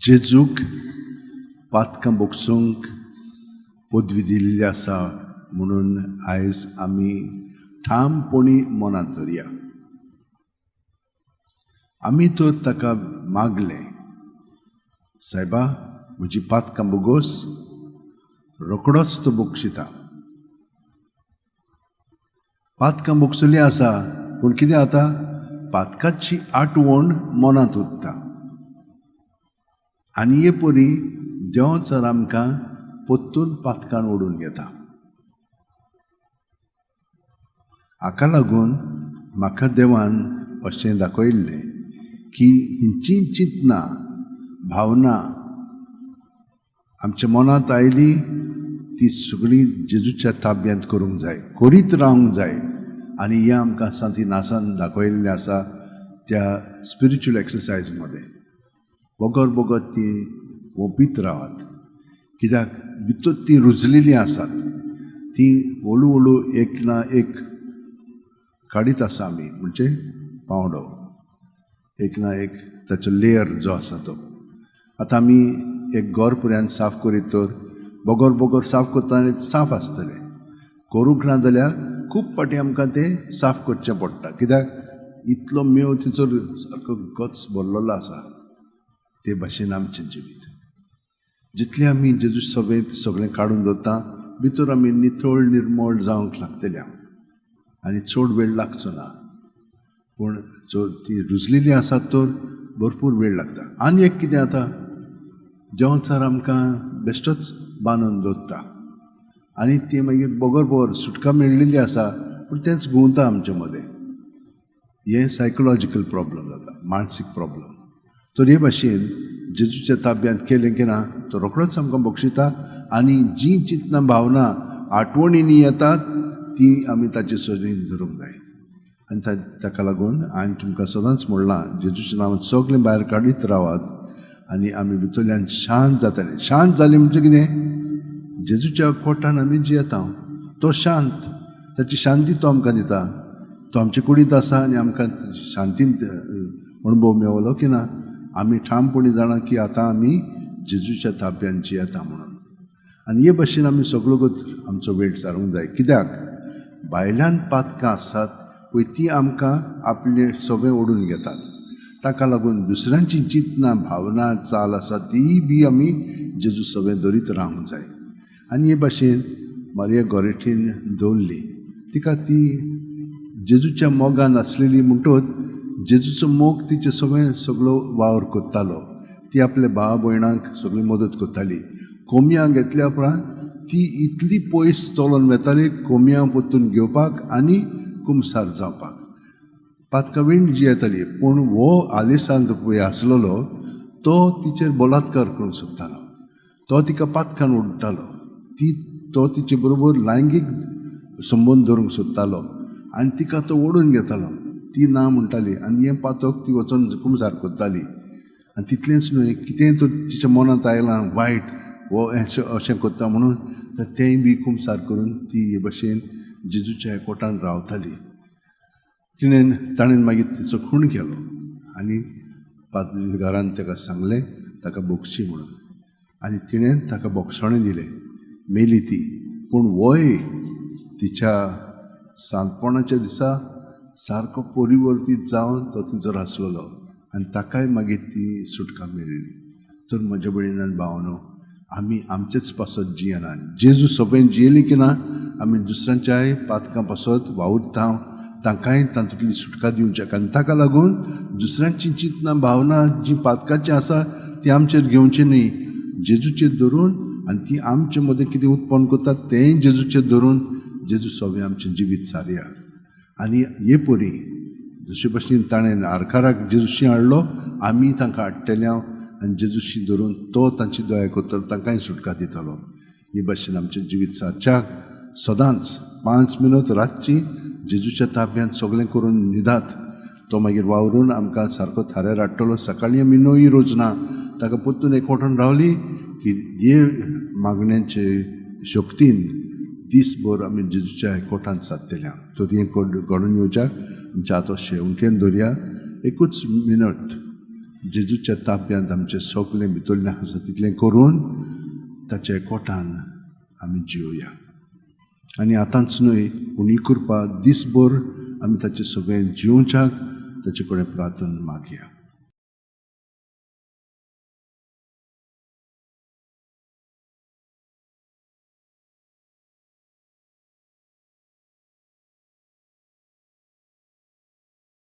जेजूक पातकां भोगसूंक पदवी दिल्ली आसा म्हणून आयज आमी ठामपणी मनांत धरया. आमी तर ताका मागलें, सायबा म्हजी पातकां बोगोस, रोखडोच तो बक्षिता. पातकां भोगसुली आसा, पूण कितें जाता, पातकाची आठवण मनांत उरता आनी हे परी देंवचार आमकां परतून पातकान ओडून घेता. हाका लागून म्हाका देवान अशें दाखयल्लें की हिंची चिंतना भावना आमच्या मनांत आयली ती सगळी जेजूच्या ताब्यांत करूंक जाय, करीत रावंक जाय. आनी हें आमकां सांत इनासान दाखयल्लें आसा त्या स्पिरिच्युअल एक्सरसायज मदें. बगर बगर ती ओंपीत रावात, कित्याक भितर ती रुजलेलीं आसात, ती हळू हळू एक ना एक काडीत आसा आमी, म्हणजे पावंडो एक ना एक ताचो लेयर जो आसा तो. आतां आमी एक घर पुऱ्यान साफ करीत तर बगर बगर साफ करता आनी साफ आसतलें, करूंक ना जाल्यार खूब फावटी आमकां तें साफ करचें पडटा, कित्याक इतलो मेव थंयसर सारको गच भरलेलो आसा. ते भाशेन आमचें जिवीत जितलें आमी जेजू सभेंत सगळें काडून दवरता भितर आमी नितळ निर्मळ जावंक लागतल्या आनी चड वेळ लागचो ना. पूण जो ती रुजलेली आसात तर भरपूर वेळ लागता. आनी एक कितें जाता, देंवचार आमकां बेश्टोच बांदून दवरता आनी ती मागीर बगर बगर सुटका मेळिल्ली आसा, पूण तेंच घुंवता आमचे मदें. हें सायकोलॉजिकल प्रॉब्लम जाता, मानसीक प्रॉब्लम. तर हे भाशेन जेजूच्या ताब्यांत केलें की ना तो रोखडोच आमकां बक्षिता आनी जीं चिंतना भावना आठवणींनी येतात ती आमी ताचे सरीन धरूंक जाय. आनी ताका लागून हांवें तुमकां सदांच म्हणलां, जेजूच्या नांवान सगळें भायर काडीत रावात आनी आमी भितरल्यान शांत जातले. शांत जालें म्हणजे कितें, जेजूच्या कोटान आमी जियेता, तो शांत, ताची शांती तो आमकां दिता, तो आमचे कुडींत आसा आनी आमकां शांतीन अणभव मेवलो की ना आमी ठामपणी जाणा की आतां आमी जेजूच्या ताब्यान जियेता म्हणून. आनी हे भाशेन आमी सगळो आमचो वेळ सारूंक जाय, कित्याक भायल्यान पातकां आसात पळय ती आमकां आपले सगळें ओडून घेतात. ताका लागून दुसऱ्यांची चिंतना भावना चाल आसा तीय बी आमी जेजू सगळें धरीत रावंक जाय. आनी हे भाशेन मारिया गोरेटीन दवरली, तिका ती जेजूच्या मोगान आसलेली म्हणटोच जेजूचो मोग तिचे सगळें सगळो वावर करतालो. ती आपल्या भाव भयणांक सगळी मदत करताली. कोमयां घेतल्या उपरांत ती इतली पयस चलोन वेताली कोमयां परतून घेवपाक आनी कुमसार जावपाक. पातकावीण जी येताली, पूण हो आलेसांत पळय आसलेलो तो तिचेर बलात्कार करूंक सोदतालो, तो तिका पातकान उडटालो, ती तो तिचे बरोबर लैंगीक संबंद दवरूंक सोदतालो आनी तिका तो ओडून घेतालो. ती ना म्हणटाली आनी हें पातक ती वचोन कुमसार करताली. आनी तितलेंच न्हय, कितेंय तो तिच्या मनांत आयलां वायट हो अशें करता म्हणून तर तेंय बी कुमसार करून ती हे भशेन जेजूच्या एकवटान रावताली. तिणें ताणें मागीर तिचो खूण केलो आनी पाद्री घरान ताका सांगलें ताका बोगशी म्हणून, आनी तिणें ताका बोगसणें दिलें. मेली ती, पूण वय तिच्या सांतपणाच्या दिसा सारको परिवर्तीत जावन तो थंयसर आसलेलो आनी ताकाय मागीर ती सुटका मेळ्ळी. तर म्हज्या भयणीन भावनो, आमी आमचेच पासत जियेना, जेजू सोंपें जियेली की ना आमी दुसऱ्यांच्याय पातकां पासत वावुरता, तांकांय तातूंतली सुटका दिवची. आनी ताका लागून दुसऱ्यांची चिंतना भावना जी पातकाची आसा ती आमचेर घेवची न्ही, जेजूचेर धरून आनी ती आमचे मदें कितें उत्पन्न करता तेंय जेजूचेर धरून जेजू सगळें आमचें जिवीत सारया. आनी हे परी जशे भशेन ताणें आरकाराक जेजूशी हाडलो, आमी तांकां हाडटले आनी जेजूशी धरून तो तांची दया करतलो, तांकांय सुटका दितलो. हे भशेन आमचें जिवीत सारच्याक सदांच 5 मिनट रातची जेजूच्या ताब्यांत सगळें करून न्हिदात. तो मागीर वावरून आमकां सारको थाऱ्यार हाडटलो. सकाळीं आमी णव रोजना ताका परतून एकवटान रावली की हे मागण्यांचे शक्तीन दीसभर आमी जेजूच्या एकवटान सादतले. तर हें घडून येवच्याक आमच्या हातो शेवटेन दवरया. एकूच मिनट जेजूच्या ताब्यांत आमचें सगलें भितरलें आसा तितलें करून ताच्या कोटान आमी जिवया. आनी आतांच न्हय पूण ही कृपा दिसभर आमी ताचें सगळें जिवच्याक ताचे कडेन प्रार्थना मागया.